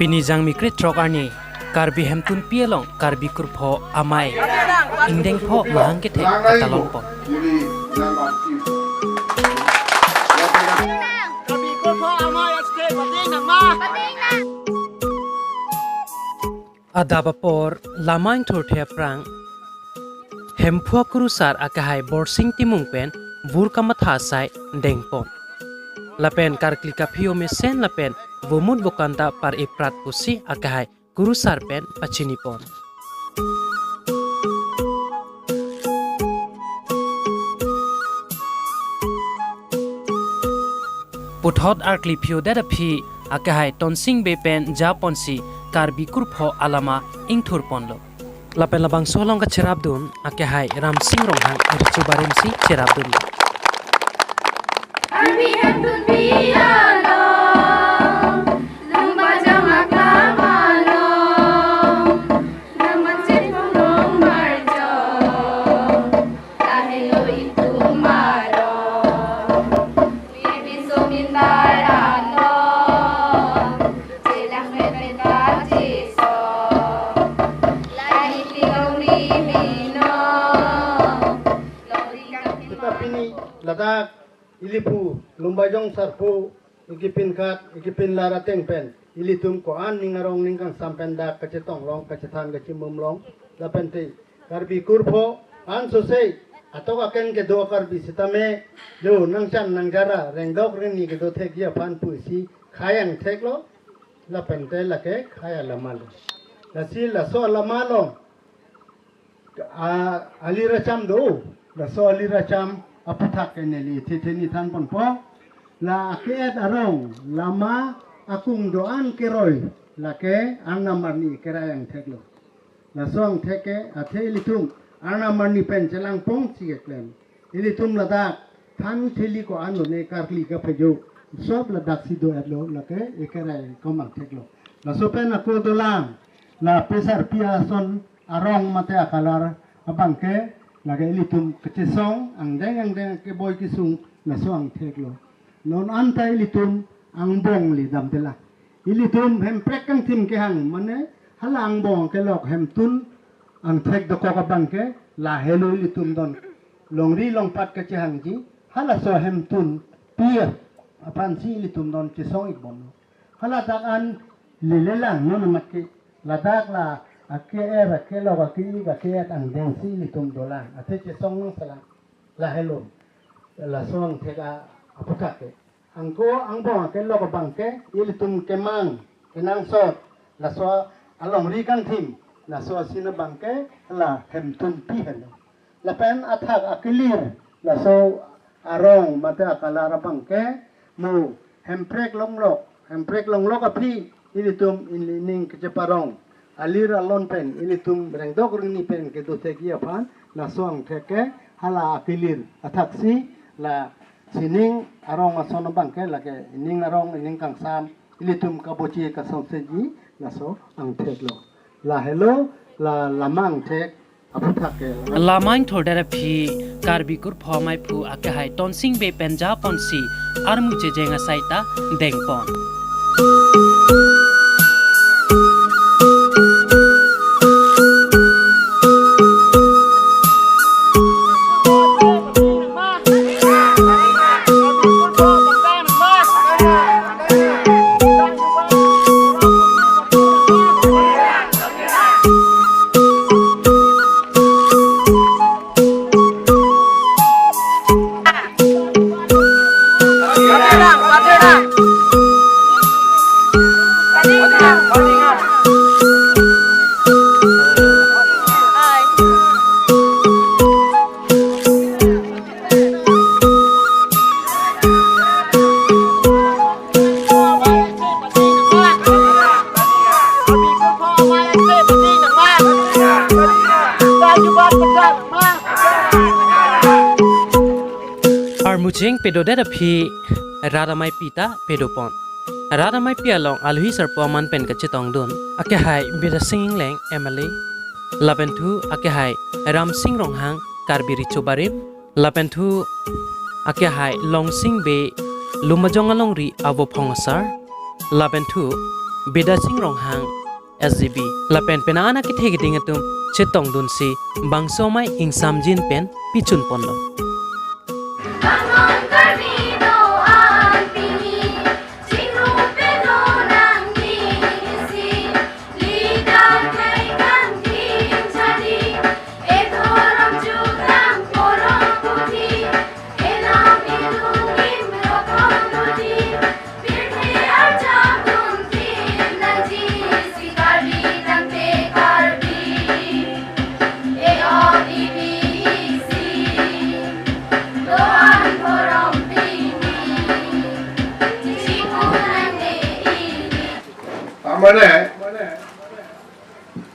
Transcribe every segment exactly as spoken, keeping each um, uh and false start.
Pini Jangmi krethrok arni, Karbi Hemtunpi along Karbi Kurpho Amei ingdeng pho mahang kethek katalon pon. Adap apor, Lama Ingthurthe aphrang Hemphu akurusar akehai Borsing Timung pen vur kamatha asai dengpon. Lapen karkli kaphi-o mesen lapen vomut vokan ta par-iprat pusi akehai kurusar pen pachinipon. Puthot arkli phi-odet aphi akehai Tonsing Bey pen japonsi Karbi Kurpho alama ingthurponlo. Lapen labangso along kacherapdun akehai Ramsing Ronghang Richobarim si cherapdun. Karbi Hemtunpi along, Lumbajong aklam along, Nangmachit Phongrong Marjo, lahelo itum arong, P B Somin Baran along, chelangme pen kachisong, lahei ti longri mino, longri kangthim. Seta pini ladak ili phu Lumbajong Sarpo, ikipin khat, ikipin lar ateng pen ilitum ko-an ning arong ning kangsam pen dak kachetong long, kachethan kachimum long, lapen te Karbi Kurpho ansose atok aken kedo Karbi sitame, lo nangchan nangjara, rengdok rengni kedo thekji aphan pusi khei angtheklo, lapen te lake khei alama lo. Lasi laso alama along a, alir acham do, laso alir acham aphuthak ke neli thethe ni thanponpo. La ake-et arong, lama akung do-an keroi, lake Arnam arni kerai angtheklo. Laso angthek ke athe ilitum Arnam arni pen chelangpon si keklem. Ilitum ladak than theli ko-an lone, karkli kaphejo, sob ladak si do-etlo, lake ekerai kom angtheklo. Laso pen ako dolang, la pesarpi ason arong mate akalar abangke, lake ilitum kachesong angdeng angdeng keboi kesung laso angtheklo. Non anta ilitum angbong le damdelang. Ilitum hemprek kangthim kehang, mane hala angbong kelok hemtun angthek dokok abangke, lahelo ilitum don longri longpat kachehangji, halaso Hemtunpi aphansi ilitum don chesong-ikbomlo. Haladak an lelelang non amat ke, ladak la ake-er, akelok, ake-ik, ake-et angdengsi ilitum dolang. Athe chesong nangselang. Lahelo. Laso angthek a, aphuthak ke. Angko angbong akelok abangke, ilitum kemang, kenangsot, laso alongri kangthim, laso asin abangke, la Hemtunpi helo. Lapen athak akelir, laso arong mate akalar abangke, mo hemprek longlok, hemprek longlok aphi, ilitum ili ning kecheparong, alir alon pen, ilitum rengdok rengni pen kedo thekji aphan, laso angthek ke, hala akelir athaksi, la sining arong ason abangke, lake ining arong, ining kangsam, ilitum kabochi kasongseji, laso angtheklo. Lahelo, la lama angthek aphuthak ke. Lama ingthurdet aphi Karbi Kurpho Amei phu akehai Tonsing Bey pen japonsi armu chejeng asai ta dengpon. Armu cheng pedodet aphi rat ameipi ta pedopon. Rat ameipi along alohi sarpo aman pen kachetongdun, akehai Bidya Sing Engleng M L A, lapen thu akehai Ram Sing Ronghang Karbi Richobarim, lapen thu akehai Longsing Bey Lumbajong alongri avophong asar, lapen thu Bidasing Ronghang, S G B, lapen penang an akethe keding atum chetongdunsi bangso amei ingsamjin pen pichun ponlo. Tamane,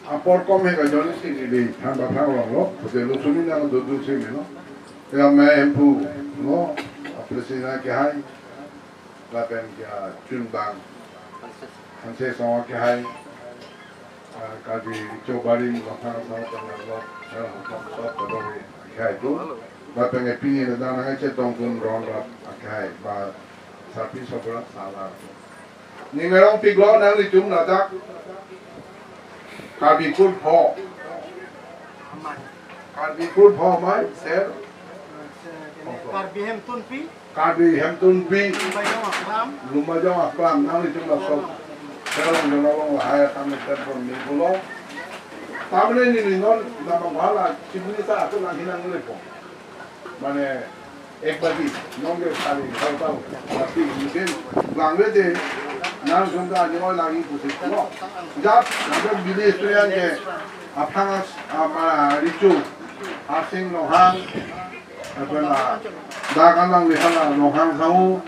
apor kom he kajon si neli than pathang longlo, pute lo suni nang dudu si meno. Ya me empu, no, a president kehai, lapen kehai chunbang, Hanse Song kehai, ah, Karbi Richo Barim, Laphang Asar Tanglo, ya, Laphang Asar Tanglo, kehai tu. Lapen pini na dana hai chetongdun ron rap, kehai, ba, sarpi sobra salar. Ning arong piklo nanglitum ladak Karbi Kurpho. Karbi Kurpho mai, sir. Karbi Hemtunpi. Karbi Hemtunpi. Lumbajong Aklam. Lumbajong Aklam. Nanglitum laso. Sir, long long lahai kami telepon ni pulo. Tamne ni ni non nama bala chimni sa aku nang hinang lepo. Mane, ek bati, nonke kali, hal tau, bati, mungkin, langve de, nang sunda, nyo lagi pusi, no. Jat, nang bini student ke, aphangas, ama, richu, asing nohang, apa na, dakan lang lihala, nohang sau,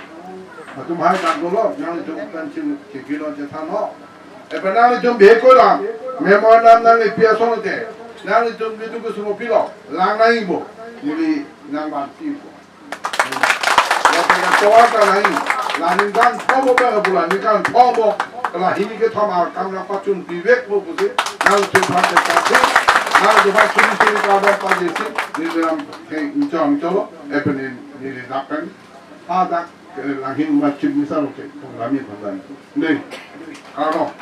atum hai tak dolo, nang itu kan cil, cil kilo cetha, no. Epe nanglitum bihek ko lang, memorandum nang ipi ason te, nanglitum itu ke semua pilo, lang nang ibo, neli nang banti ibo. Ya, kena toa ka nang, la ningkan thobo ba bulan, ningkan thobo, la hini kethom akam nang pachun bibek bo pusi, nang tuhan te pachun, nang tuhan suri suri ka ba pajesi, neli nang, eh, incong colo, epe neli, neli dakan, adak, eh, lang hin ma chip misal ke, kami pandan. Nih, kalau